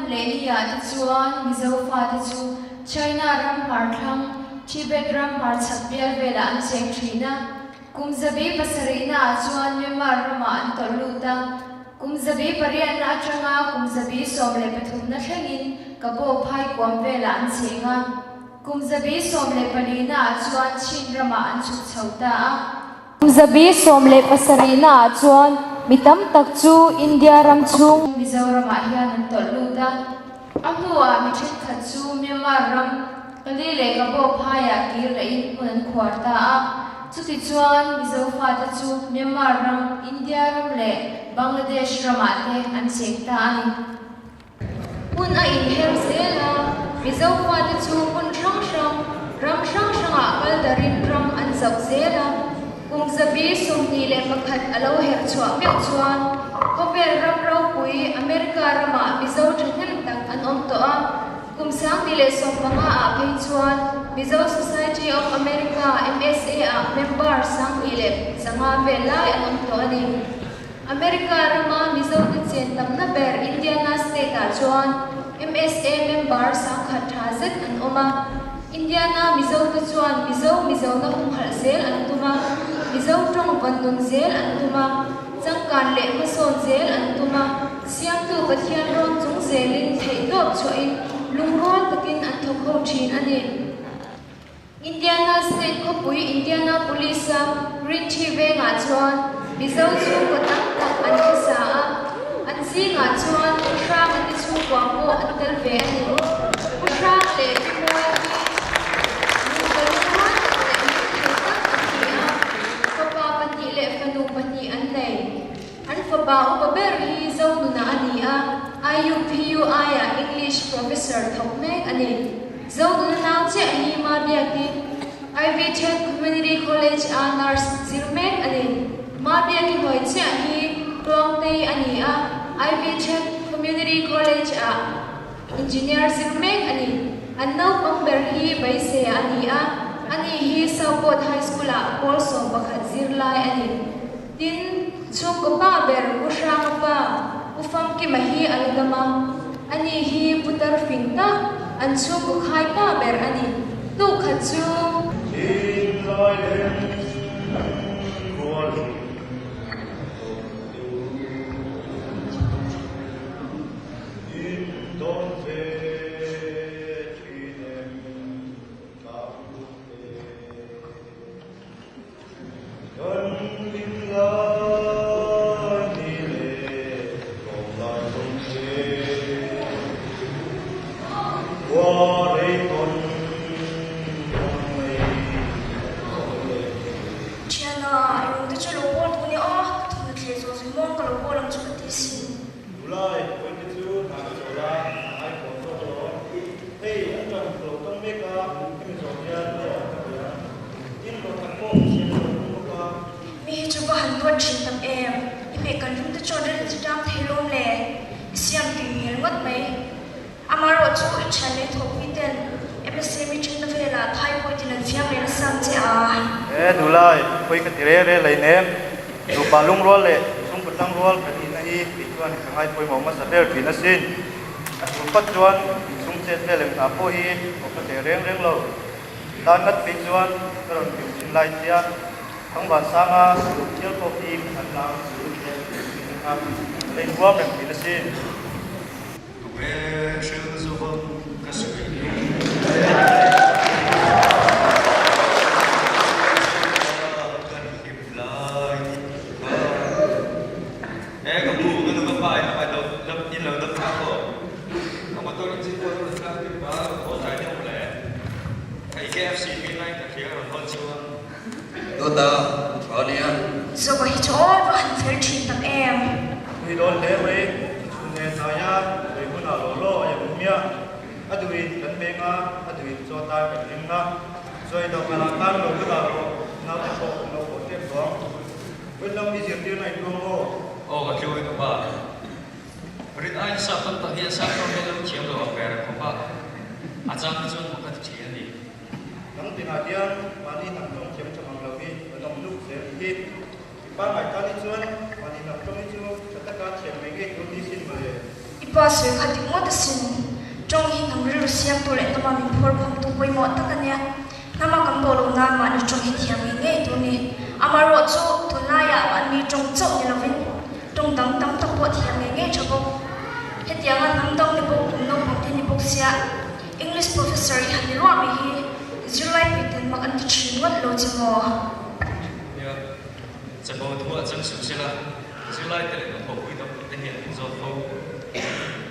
hun leh ni ah te chuan Mizo fate chu China ram hmarthlang, Tibet ram hmarchhak bial velah an cheng thin a. Kum 700na ah chuan Myanmar ramah an tawlh lut a. Kum 800na atanga kum 13%na thlengin Kabaw phai kuam velah an cheng a. Kum 14%na ah chuan Chin ramah an chhuk chho ta a. Kum 17%na ah chuan mi tam tak chu India ram chhung Mizoramah hian an tawlh lut a. A hnuah mi thenkhat chu Myanmar ram Kali leh Kabaw phaiah kir lehin hmun an khuar ta a. Chutichuan Mizo fate chu Myanmar ram, India ram leh Bangladesh ramah te an cheng ta a ni. Hun a inher zel a, Mizo fate chu hmun hrang hrang, ram hrang hrangah kal darin ram an zauh zel a. Kum 21 a lo herh chhuah meuh chuan khawvel ram ropui America ramah Mizo thahnem tak an awm tawh a. Kum 2015 ah phei chuan Mizo Society of America, MSA, ah member 2500 vel lai an awm tawh a ni. America rama Mizote chen tamna ber Indiana State-ah chuan MSA member 1000 tha zet an awm a. Indiana Mizote chuan Mizo Mizona humhalh zel an tum a, Mizo tawng vawn nun zel an tum a, changkan leh hmasawn zel an tum a, Siamtu Pathian rawn chung zelin theihtawp chhuahin lungrual takin an thawk ho thin a ni. Indiana State khawpui Indianapolis-a Rinchi vengah chuan Mizo chhungkaw tam tak an khawsa a, an zingah chuan Pu Hranga te chhungkua pawh an tel ve a ni. Pu Hranga leh Pi Mawi hi nupa lungrual tak leh hlim thei tak an ni a, fapa pahnih leh fanu pahnih an nei. An fapa upa ber hi Zonuna a ni a, IUPUI-ah English Professor thawk mek a ni. Zonuna nau chiah hi Mabiaki, Ivy Tech Community College-a nurse zir mek a ni. Mabiaki hawi chiah hi Tluangtei a ni a, Ivy Tech Community College-ah Engineer zir mek a ni. An naupang ber hi Baise a ni a, ani hi Southport High School-ah pawl 11 zirlai a ni. Tin, chhungkaw pa ber Pu Hranga pa, Pu Famkima hi a la dam a, ani hi Pu Tar fing tak, an chhungkaw khai pa ber a ni. Tuk khat chu. Thinlai leng rual hi tawp tu in dawn ve thin em ka u te. Kan hlim lai ni leh tlawm lai zawng che khua rei tawn ang mai a awm leh. Thiana, i lung te chu lo bawl duh nia aw, ka thawmhnaw thleh zawh zui muang ka lo bawl ang chu ka ti sin. Nulai, Pawite chu hna ka chawl a, a ngai pawh zawk alawm. Hei, an ṭang lo tawng mek a, hemi zawh hian leh an ka pe ang. Tin, rawhkhat pawh ka siam zawk tum bawk a. Mi hi chu va han duat ṭhin tak em! I hmeh kan rum te chuan ril ti ṭang thei lawm le? I siam tui hmel ngawt mai. Amaherawh chu i ṭhian leh thawkpui ten MSA meeting na velah thai pawh tin an fiam leh nasa ang che a. He nulai, khawi ka ti re re lei nem. Nupa lungrual leh chhungkaw tlangrual kan nihna hi kei chuan ka ngai pawimawh hmasa ber thin asin. A tur phawt chuan inchhung chet vel eng hna pawh hi awm ka tleh reng reng lo. Tan ngat phei chuan ka rawn hlim thin lai sia Thangvansanga thial pawh hi ka han la ang chu tih thin kha ka la inhuam reng thin asin. Tunge hril zuvang ka sawi ni? Kan hlim lai ni kha. E ka pu, ka nu ka pa in a lo dam in lo dam thlak aw. Ka motor engine pawh a rawn thlak tir pa, haw tlai deuh le. Hei KFC mi lai ka hria rawn hawn chu a. Dawta, tha nia. Zoba hi chu aw va han fel thin tak em. Tui dawn hle mai, chhun leh hnaia tui hunah law law a em miah. A duhin kan meng a, a duhin chaw tan kan ring a. Chawi dawhkanah khan lo ka dah rawh, naute pawh kan lo haw tep tawh ang. Vawilam i zirtirna i tluang aw. Aw ka tluang i ka pa. Rin aiin sap tam tak hian sap rawng hi an lo thiam lo ang ber khawp a, a chang hi chuan pakhat i thian a ni. Hnam tinah hian mahni hnam tawng thiam tha mang lo hi kan awm nuk zel ni hi. I pangngai tan hi chuan mahni hnam tawng hi chu tha taka thiam ngei ngei tur ni sin mawle. I pa sawi kha dik ngawt asin. Tawng hi hnam rilru siamtu leh hnama min phur khawmtu pawimawh tak a nia. Hnama kan bawh loh nan mahni tawng hi thiam ngei ngei tur ni. Amaherawh chu tunlaiah mahni tawng chauh ni lovin tawng dang tam tak pawh thiam ngei ngei tha bawk. Hetianga hnam dang ni bawk kum naupang te ni bawk sia English professor i han ni ruah mai hi zirlai puiten mak an ti thin ngawt lo che maw? Nia, chapo thuah chang suh sela, zirlai te leh ka thawhpui tam tak te hian min zawt fo.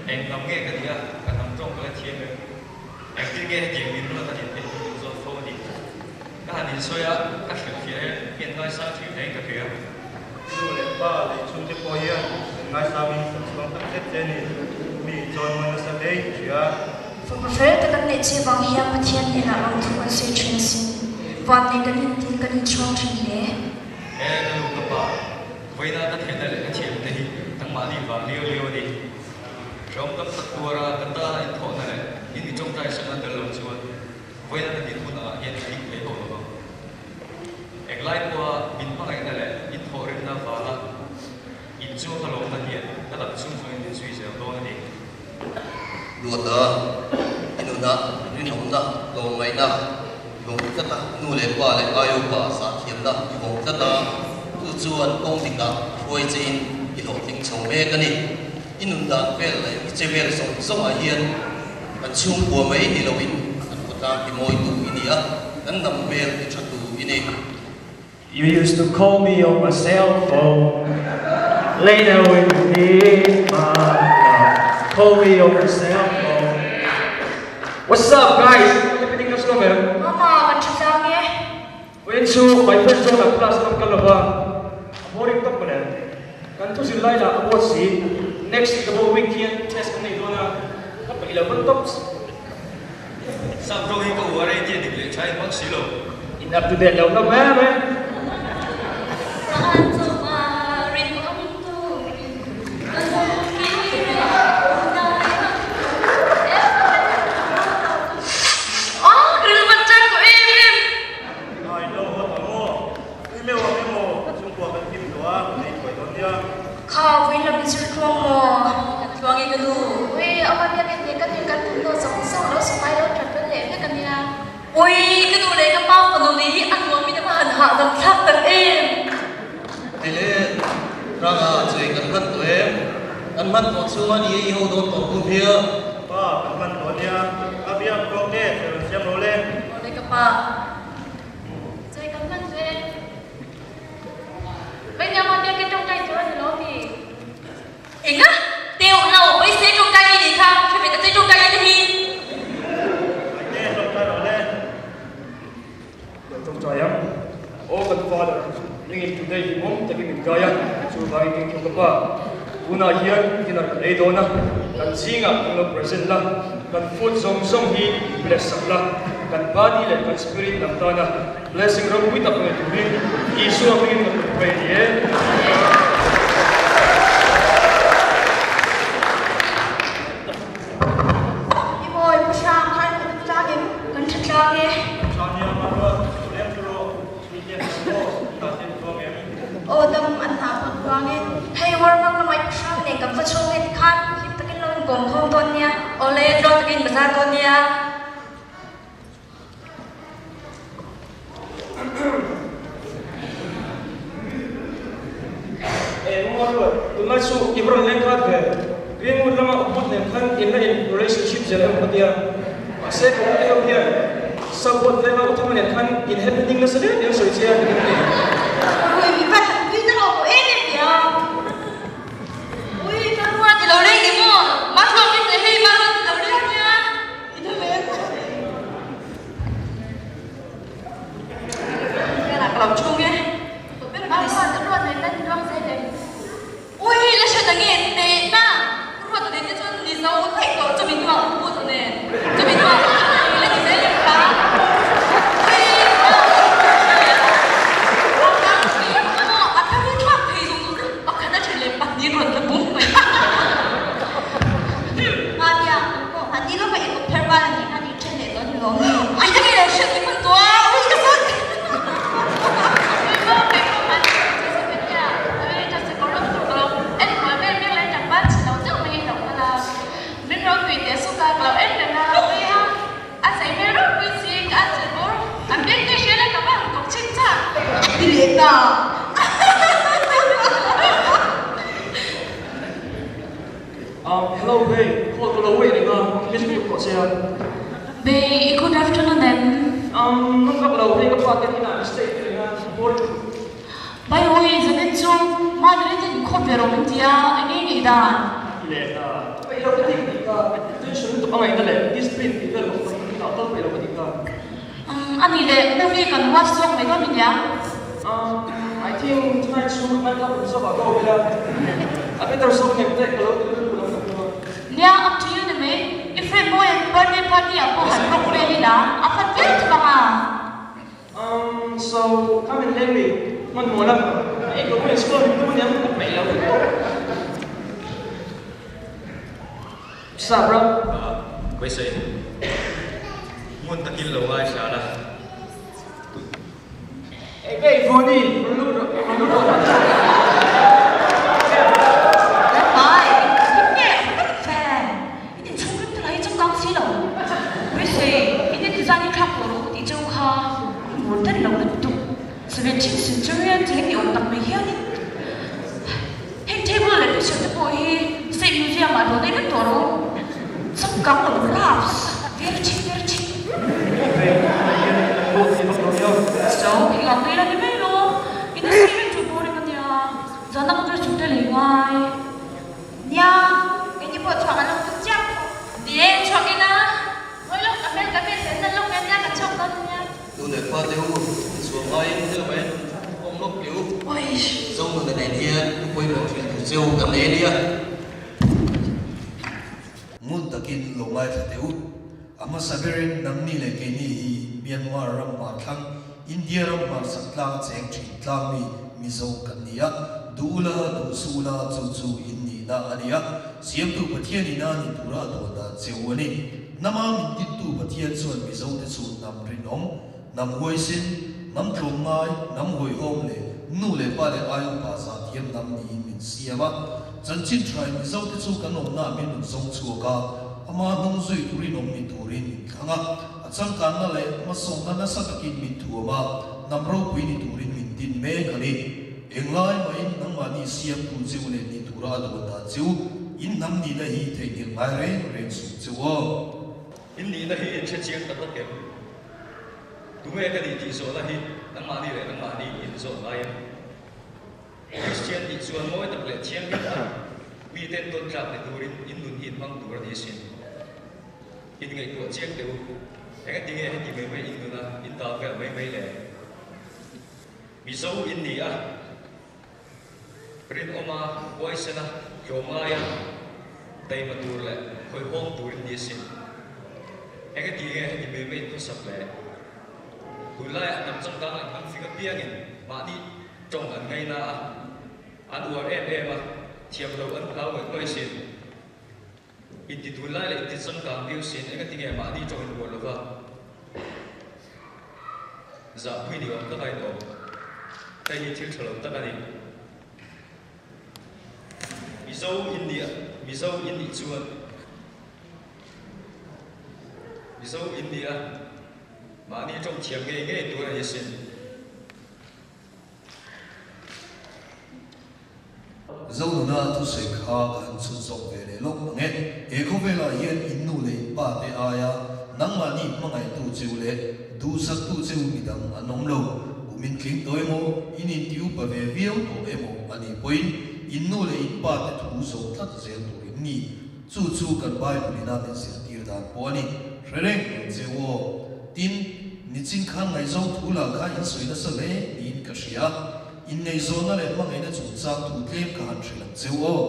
Eng hnam nge ka nia, ka hnam tawng ka la thiam em? Engtin nge hetiang min ruat a nih theih hi min zawt fo a ni. Ka han insawi a, ka hrilhfiah e, hian ngaisang thei hlein ka hria. Nu leh pa lei chhungte pawh hian kan ngaisangin kan chhuang tak zet che a ni. Mi inchawn mawi nasa hlein ka hria. Fapa fel tak an neih che vang hian Pathian hnenah ram thu kan sawi thin asin. Van nei kan intin kan inchhuang thin hle. He ka nu ka pa, vawiina ka theihna leh ka thiamte hi nangmahni vang liau liau a ni. Hrehawm tam tak tuara ka tana inthawhna leh in mi tawngtai sakna tel lo chuan vawiina ka din hun angah hian ka ding thei hauh lo vang. Englai pawha min hmangaihna leh inthawhrimna vanga inchung ka lawmna hian ka dam chhung zawngin min zui zel dawn a ni. Luata, i nuna rinawmna, tlawmngaihna i vawng tlat a, nu leh pa leh aiopa zahthiamna i vawng tlat a, chu chuan kawng dikah hruai chein i hlawhtling chho mek a ni. I nun dan vel leh i che vel zawng zawngah hian kan chhungkua mai ni loin kan khawtlang ti mawitu i ni a, kan hnam hmel ti thatu i ni. You used to call me on my cell phone Later when you need my love Call me on my cell phone What's up guys? Everything is go man. Mama, kan tha tlang e. Vawiin chu my friend zawk ah class lam kal lova a boring tawp mawle. Kan thu zir lai lah a board si. Next double week hian test kan nei dawn a, ka peih lo ban tawp. Sap rawng hi ka uar e tia dik leh tha in hmang si lo. In up to date lo hlawm em e. Kha vawiin lam in zir tluang maw? Kan tluang e ka nu. Ui, a va biak in kan in kan thawmhnaw zawng zawng lo sawmai lo that vel leh vek a nia. Ui, ka nu leh ka pa fanu nih hi a nuam in a va han hahdam thlak tak em! Hei le, Ranga chui kan hman tawh em? Kan hman tawh chuan i ei ho dawn tawh kum hian. Pa, kan hman tawh a nia. Ka biak tawk e, sawi rawn siam lo le. Awle ka pa. Chui kan hman tawh e. Mai nia maw biakin tawngtai tur a ni lo mi? Enga? Teuh lo, mai se tawngtai nge ni kha, hre ve ta che tawngtai nge te hi. Mai te tawngtai rawh le. Kan tawngtai ang. Aw kan Father, ningin today hi mawm takin min kai a, chuvangin thank you ka pa. Tunah hian dinner kan ei dawn a, kan zingah kan lo present la, kan food zawng zawng hi bless sak la, kan body leh kan spirit lam tana Blessing ropui tak nei turin Isua hmingin kan rawn pray a ni e. I mawi Pu Hrang khan kan tlang em? Kan tha tlang e. Chania Maruat, Leng thu rawh, Chhuihlian lam pawh tunah te tluang em? Aw dam an hna pawh tluang e. Hei Warmang lamah i Pu Hrang nen kan va chhawng e tikhan hlim takin lo inkawm khawm dawn nia. Awle, tluang takin bazar dawn nia. Eng maw ruat, tunlai chu i va rawn leng khat ve. Greenwood lama uput nen khan in la in relationship zel emaw ka tia. Mahse ka ute ho hian Southwood venga uthanga nen khan in happening nasa deuh deuh sawi che a ti ni. Ui, mi va han tui ta lo pawh em em nia. Ui, ka ruat i lo leng ni maw? Mahruak in hei mahruat i lo leng nia. Um, hello babe, call ka lo wait reng a, busy lutuk tawh sia. Babe, good afternoon em? Um, nang vak lo, hei ka pa ten inah mistake ti reng a, boring lutuk. By the way, zanin chu mahni ten inkhawm ve rawh min ti a, eng nge ngeih dan? Leh ta, peih lo ka tih ka tih kha, tension lutuk a ngaihna leh discipline tih vel vak tak inah tal peih lo ka tih kha. Umm, a nih leh movie kan watch zawk mai dawn ania. Umm, I think tonight chu nightclub awm zawk ah ka awm ila, a better zawk ngem te ka lo ti rilru lo tak hlawm a. Nia, up to you ni mai, i friend mawi an birthday party ah pawh han rock vel ila, a fan viau thei bang a. Umm, so come and leng me, hmanhmawh la, a eng lo explore rim tum aniang ka peih lo tawp. Sap ram. Beisei ngun takin lo ngaithla la. Ei bei Vawni, rawn lut rawh, rawn lut rawh. Lalpai, in nge a vek fan, in inchhung rim te lah hi changkang si lo. Beisei, in in design hi thlak tawh rawh ka tih cheu kha, in modern lo lutuk. 17th century a cheng ni awm tak mai hianin heng table leh picture te pawh hi State Museum ah dawt daih vek tawh rawh u. Changkang lo raps very cheap very cheap. So eng ang vel a ni mai lo in a si reng chu boring a nia zan a ka dress chung te lei ngai. Nia keini pawh chhuak an lo tum chiah khawp. Ni e chhuak ina ngawi lawk ka hmel ka hmel leh nalh lawk nia kan chhuak dawn ania. Nu leh pa te u, insual ngaiin thil mai awm lawk teh u. Zonuna nen hian thu pawimawh hrilh tur che u kan nei a nia. Ngun takin lo ngaithla teh u. A hmasa berin nangni leh keini hi Myanmar ram hmar thlang, India ram hmar chak tlang cheng thin tlang mi Mizo kan ni a. Duh ula, duh su ula chu chu in nihna a ni a. Siamtu Pathian ina ni tura a dawn dan che u a ni. Hnama min dintu Pathian chuan Mizote chu hnam rinawm, hnam huaisin, hnam tlawmngai, hnam hawihhawm leh nu leh pa leh ai upa zah thiam hnam niin min siam a. Chanchin thain Mizote chu kan awmnaah min rawn zawng chhuak a, ama hnung zui tu rinawm ni turin min thlang a, a changkanna leh hmasawnna nasa takin min thuam a, hnam ropui ni turin min din mek a ni. Englai mahin nangmahni siamtu cheu leh ni tura a duan dan cheu, in hnam nihna hi theihnghilh ngai reng reng suh cheu aw. In nihna hi in hre chiang tak tak em? Tunge ka nih tih zawhna hi nangmahni leh nangmahni in zawh ngai em? Kristian nih chuan mawi tak leh thianghlim tak miten tawn tlak ni turin in nun hi in hmang tur a ni sin. In ngaihtuah chiang teh u, engatinge heti mai mai in nuna in dal vel mai mai le? Mizo in ni a, rinawma, huaisena, tlawmngaia, taima tur leh hawihhawm tur in ni asin. Engati nge heti mai mai in khawsak le? Tunlaiah hnam changkang leh hnam fing apiangin mahni tawng an ngaina a, an uar em em a, thiam loh an hlau ngawih ngawih asin. Inti tunlai leh inti changkang viau sin engati nge mahni tawng in uar lova zahpui ni awm taka in awm. Hei hi thil tha lo tak a ni. Mizo in nih Mizo in nih chuan Mizo in nih a mahni tawng thiam ngei ngei tur a ni sin. Zonuna thusawi kha ka han chhun zawk ve leh lawk ang e. He khawvelah hian in nu leh in pa te aia nangmahni hmangaihtu cheu leh duhsaktu cheu midang an awm lo. Kum in tling tawh emaw, in inti upa ve viau tawh emaw a nih pawhin in nu leh in pa te thu zawh tlat zel tur in ni. Chu chu kan Bible ina min zirtir dan pawh a ni. Hre reng ang che u aw. Tin, nichin khan ngaihzawng thu lah kha in sawi nasa hle niin ka hria. Inngaihzawnna leh hmangaihna chungchang thu tlem ka han hrilh ang che u aw.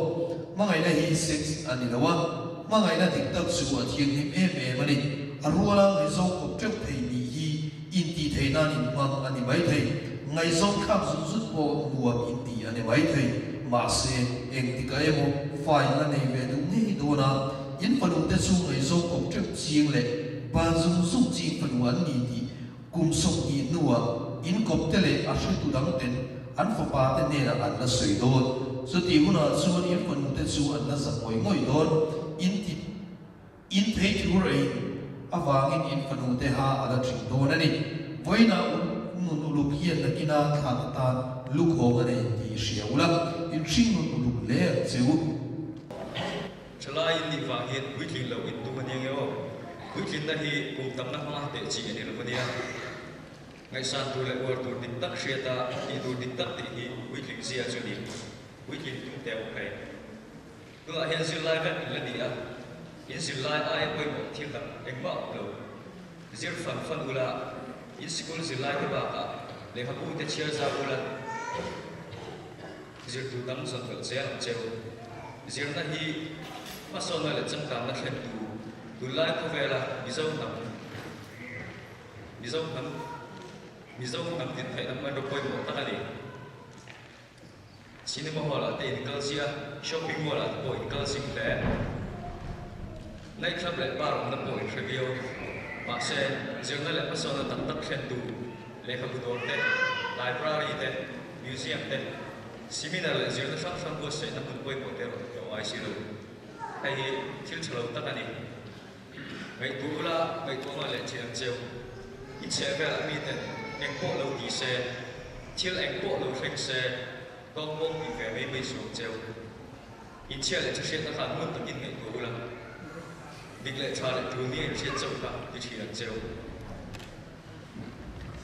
Hmangaihna hi sex a ni lo a, hmangaihna dik tak chu a thianghlim em em a ni. A ruala ngaihzawng kawp teuh thei nih hi intih theih nan inhmang a ni mai thei. Ngaihzawng thlak zut zut pawh nuam inti a ni mai thei. Mahse, engtikah emaw file la nei ve duh ngei dawn a, in fanu te chu ngaihzawng kawp teuh ching leh ban zung zung ching fanu an ni tih Kum 20 hnuah inkawp te leh a hretu dang ten an fapa te hnenah an la sawi dawn. Chutih hunah chuan in fanu te chu an la zak ngawih ngawih dawn. In ti in thei thur eiin avangin in fanu te ha a la ṭing dawn a ni. Vawiinah u nun uluk hian nakina thlan atan lukhawng a nei tih i hria ula, in hring nun uluk hle ang che u. Thalai in nih vang hian puitlin lo in tum a nia nge aw. Puitlinna hi kum tamna hmanga teh chi a ni lo a nia. Ngaihsan tur leh uar tur dik tak hriat a, tih tur dik tak tih hi puitling zia chu ni. Puitlin tum teh awm phei. Tunah hian zirlai vek in la ni a, in zirlai aia pawimawh thil dang engmah awm lo. Zir fan fan ula, in sikul zirlai te bakah lehkhabu te chhiar zau ula, zirtu dang zawn belh zel ang cheu. Zirna hi hmasawnna leh changkanna thlentu tunlai khawvela Mizo hnam Mizo hnam Mizo hnam din theihna hmanraw pawimawh tak a ni. Cinema hall ah te in kal zia, shopping mall ah te pawh in kal zing hle. Night club leh bar awmna pawh in hre viau. Mahse, zirna leh hmasawnna tak tak thlentu lehkhabu dawr te, library te, museum te, seminar leh zirna hrang hrang buatsaihna hmun pawimawh te erawh tlawh ngai si lo. Hei hi thil tha lo tak a ni. Ngaihtuah ula, ngaihtuah ngai leh thiam cheu. I chheh velah miten eng pawh lo ti se, thil eng pawh lo thleng se, tawng pawng tih ve mai mai suang cheu. Inchhia leh thahriatna khan ngun takin ngaihtuah ula, dik leh tha leh tul nia inhriat chauh kha ti thin ang cheu.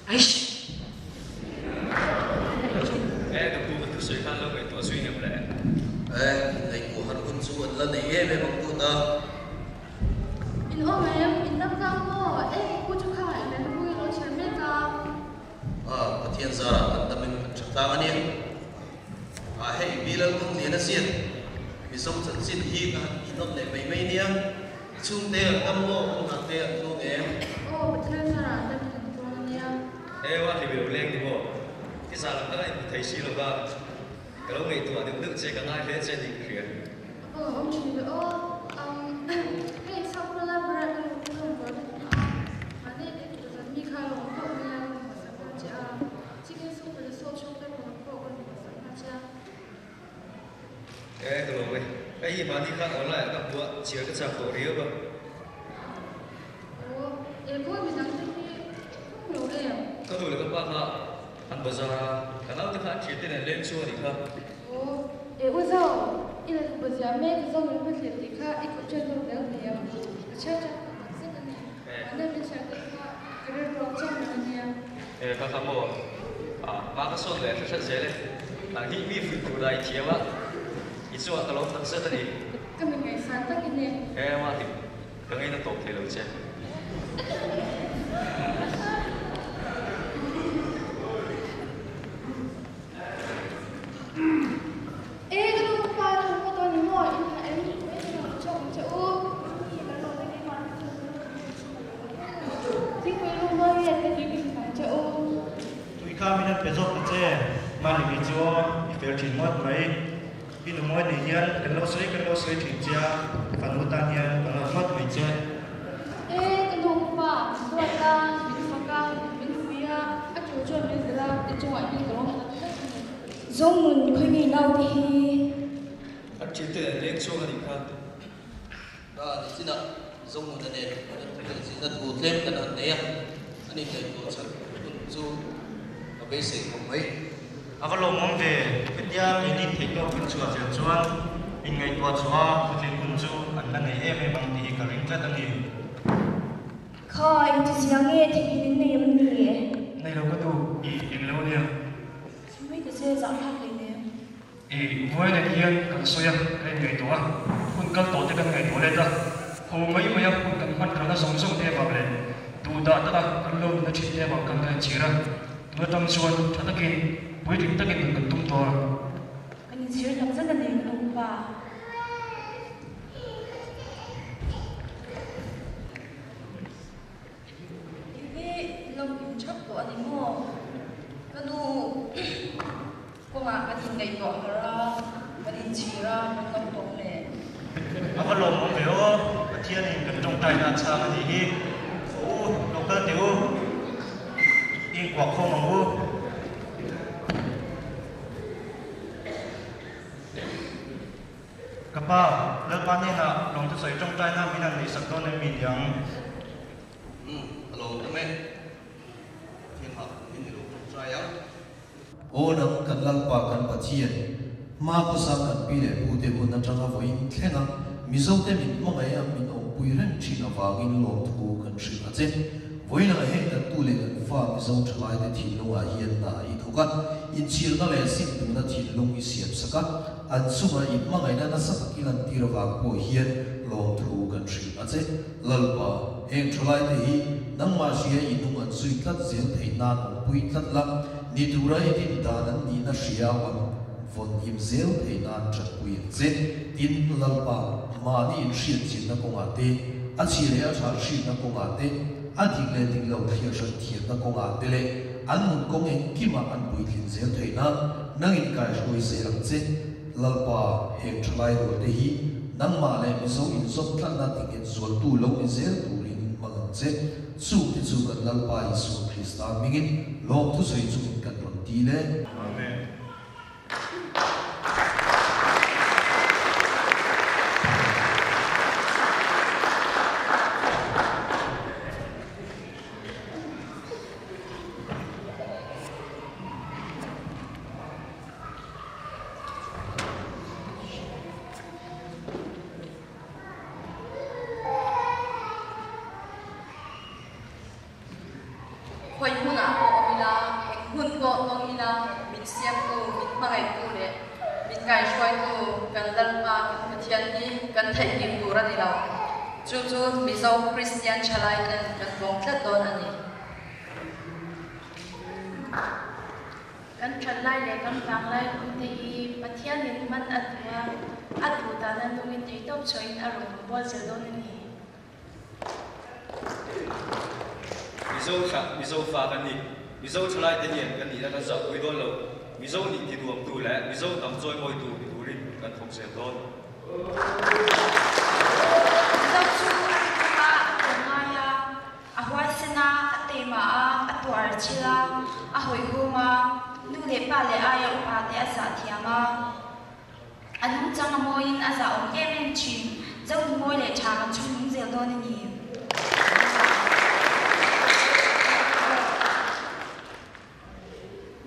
Eish! E, ka pu ka thusawi khan lo ngaihtuah zui ngam le. E, ngaihtuah han hun chu an la nei em em ang tut a. In awm em? In ram tlang maw? E, ka pu chu kha in lehkhabu hi a lo chhiar mek a. A, Pathian zarah kan damin kan tha tlang a nia. A, hei mi Lalthang Liana ziak Mizo chanchin hi ka han tih nawt leh mai mai nia. I chhungte an dam maw? An hna te an tluang em? Aw, Pathian zarah an damin an tluang a nia. He wa hlim lo leng ni maw? I zah lam taka inhmu thei si lo va, ka lo ngaihtuah deuh deuh che, ka ngai hle che nih ka hria. Aw, awm thin ve aw. Umm, hei Sakhaw Library ah ka luh ka rawn buai lutuk a, mahni leh ka zan mi kha lo awm tawh mai a, ka rawn buaitsak nghal che a. Chicken soup leh salt chocolate rawn pawh ka rawn buaitsak nghal che a. E, ka lawm e. Hei hi mahni khan online ah ka hmu a, chhiar ka chak tawh riau a. Aw, e kawi midang te hi tum lo em? Ka nu leh ka pa kha an bazar a, ka naute kha an thiante nen leng chu a nih kha. Aw, e u Zo, i lehkha bu ziah mek Zo min hmathlir tih kha i kut ṭan zawk del thei ang. Ka chhiar ṭan tawh tak zet a ni. Mahni min chhiar te kha ka rilruak chauh reng a nia. E, ka kha maw? Ah, hma ka sawn leh hre hret zel e. Nang hi mi fuih tur dah i thiam a, i chungah ka lawm tak zet a ni. Ka mi ngaihsan tak i ni. E, Martin, ka ngaina tawp thei lo che. E, ka nu ka pa ka hmu dawn ni maw? In hah em? Ka inhah lo chauh ang che u. Thingpui lu mawi hian ka tui ka hrilh ang che u. Tui kha min han pe zawk ta che, mahni mi chu i fel thin ngawt mai. I nu mawi nei hian kan lo sawi kan lo sawi thin che a, fanu tan hian ka lawm ngawt mai che. E, ka nu ka pa, min duat a, min fak a, min fui a, a tul chuan min zilh a, i chungah hian ka lawm tak zet a ni. Zongnun khawi ngei naute hi. A thiante nen leng chhuak a nih kha. Ka ni chinah Zongnuna nen kan inthawlhzilhna thu tlem kan han nei a, an inngaihtuah chhan hun chu ka beisei khawp mai. A va lawmawm ve, hetia keini theihtawk kan chhuah zel chuan inngaihtuah chhuah a putlin hun chu an la nei em em ang tih hi ka ring tlat a ni. Kha, engtizia nge theihnghilh in nei em ni? Nei lo ka duh, i englo nia. Chumi te che zahthlak hlei nem. I buai nen hian kan sawi a, kan inngaihtuah a, hun kal tawh te kan ngaihtuah let a, ho mai mai a hun kan hman kalna zawng zawng te avang leh duhdah taka kan lo nuna thin te avang khan kan inchhir a, tun atang chuan tha takin puitling takin nun kan tum tawh a. Kan inchhir tak zet a ni ka nupa. Hi lawm in thap tawh a ni maw? Ka nu kawngah kan inngaihtuah harh a, kan inchhir a, kan lo tawng leh. A va lawmawm ve aw, Pathianin kan tawngtaina a chhang a nih hi. Aw u, lo kal teh u, i inkuah khawm ang u. Ka pa, Lalpa hnenah lawmte sawi tawngtaina min han neihsak dawn em mi niang? Umm, a lo awm e. Pathian hah min ni lo tawngtai ang. Aw nang kan Lalpa kan Pathian, hma khawsa kan pi leh pu te hun atanga vawiin thleng a, Mizote min hmangaih a min awmpui reng thin avangin lawmthu kan hrilh a che. Vawiinah heng kan tu leh kan fa Mizo thalaite thinlungah hian hna i thawk a, inchhirna leh simtuna thinlung i siamsak a, an chunga i hmangaihna nasa tak i lantir avang pawh hian lawmthu kan hrilh a che. Lalpa, heng thalaite hi nangmah hria i hnung an zui tlat zel theih nan awmpui tlat la, ni tura i din dan an nihna hria an vawn him zel theih nan thatpui ang che. Tin, Lalpa, mahni inhriatchinna kawngah te, a chhi leh a tha hriatna kawngah te, a dik leh dik lo thliar hran thiamna kawngah te leh an nun kawng engkimah an puitlin zel theih nan nang inkaihruai zel ang che. Lalpa, heng thalai rualte hi nangmah leh Mizo inzawm tlatna tinghet zualtu lo ni zel turin hmang ang che. Chungte chu kan Lalpa Isua Krista hmingin lawmthu sawi chungin kan rawn ti le. Amen. Khawi hmunah pawh awm ila, eng hun pawh tawng ila, min siamtu, min hmangaihtu leh min kaihruaitu kan Lalpa kan Pathian hi kan theihnghilh tur a ni lo. Chu chu Mizo Kristian thalai ten kan vawng tlat dawn a ni. Kan that lai leh kan vang lai hun te hi Pathianin man a duh a, a duh dana nungin theihtawp chhuahin a rawn bual zel dawn a ni. Mizo thlah, Mizo fa kan ni. Mizo thalai te hian kan nihna kan zahpui dawn lo. Mizo nih ti nuamtu leh Mizo hnam chawimawitu ni turin kan thawk zel dawn. Mizo chu a ri bawk a, a tlawm ngai a, A huaisen a, a teima a, a tuar chil a, a hawihhawm a, nu leh pa leh aia upa te a zah thiam a. A nungchang a mawiin a zahawm em em thin. Zo nu mawi leh tha kan chhung nung zel dawn a ni.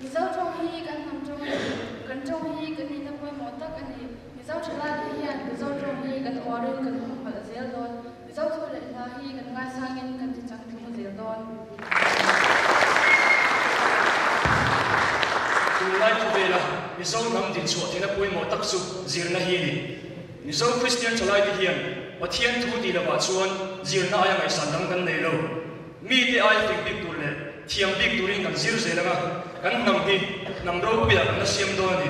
Mizo tawng hi kan hnam tawng a ni. Kan tawng hi kan nihna pawimawh tak a ni. Mizo thalaite hian Mizo tawng hi kan uarin kan humhalh zel dawn. Mizo thu leh hla hi kan ngaisangin kan ti chang tlung zel dawn. Tunlai khawvela Mizo hnam dinchhuah theihna pawimawh tak chu zirna hi a ni. Mizo Kristian thalaite hian Pathian thu tih lovah chuan zirna aia ngaihsan dang kan nei lo. Mite aia fing bik tur leh thiam bik turin kan zir zel anga, kan hnam hi hnam ropuiah kan la siam dawn a ni.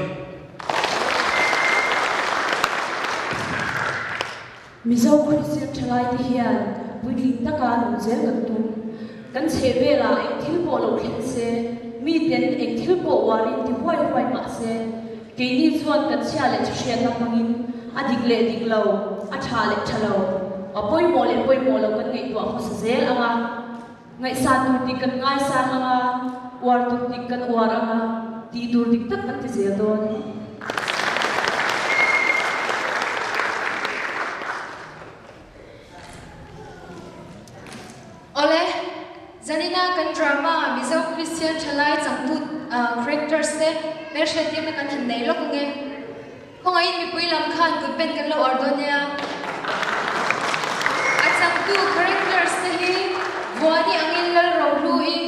Mizo Kristian thalaite hian puitling taka nun zel kan tum. Kan chheh velah eng thil pawh lo thleng se, miten eng thil pawh uarin ti huai huai mah se, keini chuan kan chhia leh chhahriatna hmangin a dik leh dik lo, a tha leh tha lo, a pawimawh leh pawimawh lo kan ngaihtuah hmasa zel ang a. Ngaihsan tur dik kan ngaisang ang a, uar tur dik kan uar ang a, tih tur dik tak kan ti zel dawn. Awle, zanina kan drama Mizo Kristian Thalai changtu characters te hmelhriattirna kan han nei lawk ange. Khawngaihin mipui lam khan kut pen kan lo uar dawn nia. A changtu characters te hi Vuani angin lal rohluin,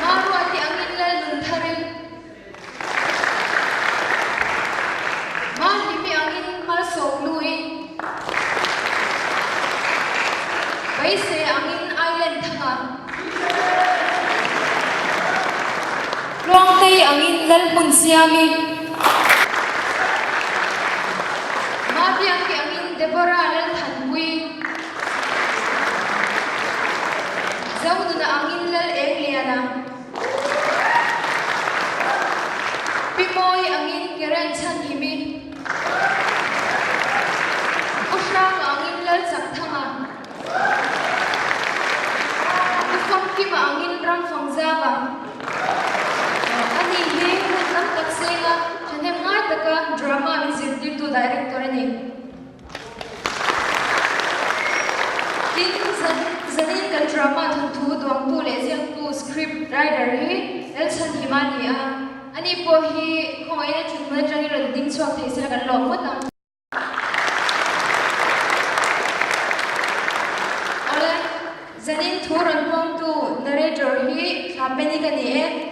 Maruati angin lal nun tharin, Mahlimi angin malsawm luin, Beisei angin Island thanga, Tluangtei angin lal hmun siami, Mabiaki angin Deborah Lalthanpui, Zonuna angin Lal Engliana, Pi Mawi angin Karen Chhanhimi, U Hranga angin Lal Chakthanga, U Famkima angin Ramfangzava, Ani hi hun tam tak senga thahnem ngai taka drama min zirtirtu director a ni. Tin, zanin kan drama thawnthu duangtu leh ziaktu, script writer, hi Lalchhanhima a ni a. Ani pawh hi khawngaihna ṭhuthmun aṭangin rawn ding chhuak thei sela kan lawm ngawt ang. Awle, zanin thu rawn puangtu narrator hi Thlapeni ka ni e.